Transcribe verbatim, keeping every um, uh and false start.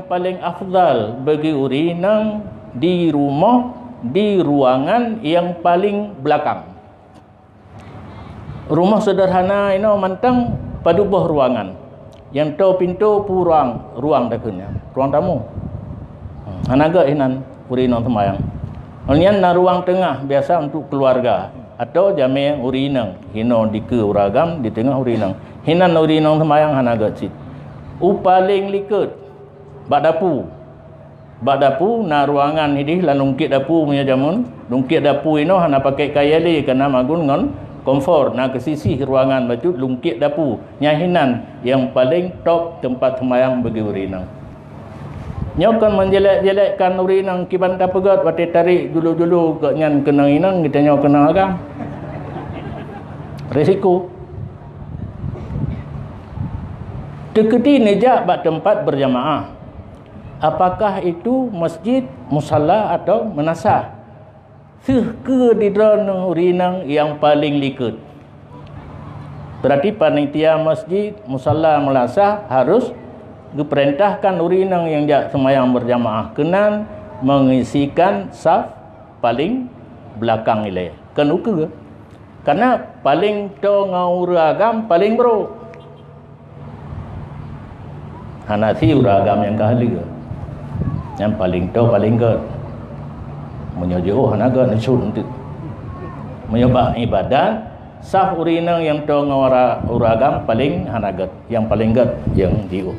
Paléng afdal bagi ureuëng inong di rumoh, di ruangan nyang paléng beulakang. Rumoh seudeurhana inoe mantong padub boh ruangan. Nyang toe pintoe peue ruang, ruang takheun nyan, ruang tamu. Hana gét hinan ureuëng inong seumayang. Ngon nyan na ruang teungoh biasa untuk keuluwarga, atawa jamé ureuëng inong, hinoe dikeue ureuëng agam, di teungoh ureuëng inong. Hinan ureuëng inong seumayang hana gét cit. U paléng likot, bak dapu. Bak dapu na ruangan ideh lam lungkiek dapu meunyoe jameun. Lungkiek dapu inoe hana pakai kayée lé, kana magun ngon kompor, na keusisih ruangan bacut lungkiek dapu. Nyan hinan nyang paléng top teumpat seumayang bagi ureuëng inong. Nyoe kon menjelek-jelekkan ureuëng inong kiban tapeugét watée tarék julu-julu gobnyan keunong inong, geutanyoe keunong agam. Risiko. Teukeuti neujak bak teumpat berjamaah. Apakah itu masjid, musala atau meunasah? Seuh keue di droeneuh ureuëng inong nyang paléng likot. Berarti panitia masjid, musala, meunasah harus geupeurintahkan ureuëng inong nyang jak seumayang berjamaah keunan mengisikan saf paléng beulakang ilée. Kon ukeue. Karena paléng toe ngon ureuëng agam paléng brok. Hana sie ureuëng agam nyang ka haleue. Nyang paléng toe paléng gét. Meunyoe jiôh hana gét, neusut eunteuk. Meunyoe bak iébadat, saf ureuëng inong nyang toe ngon ura-, ureuëng agam paléng hana gét, nyang paléng gét nyang jiôh.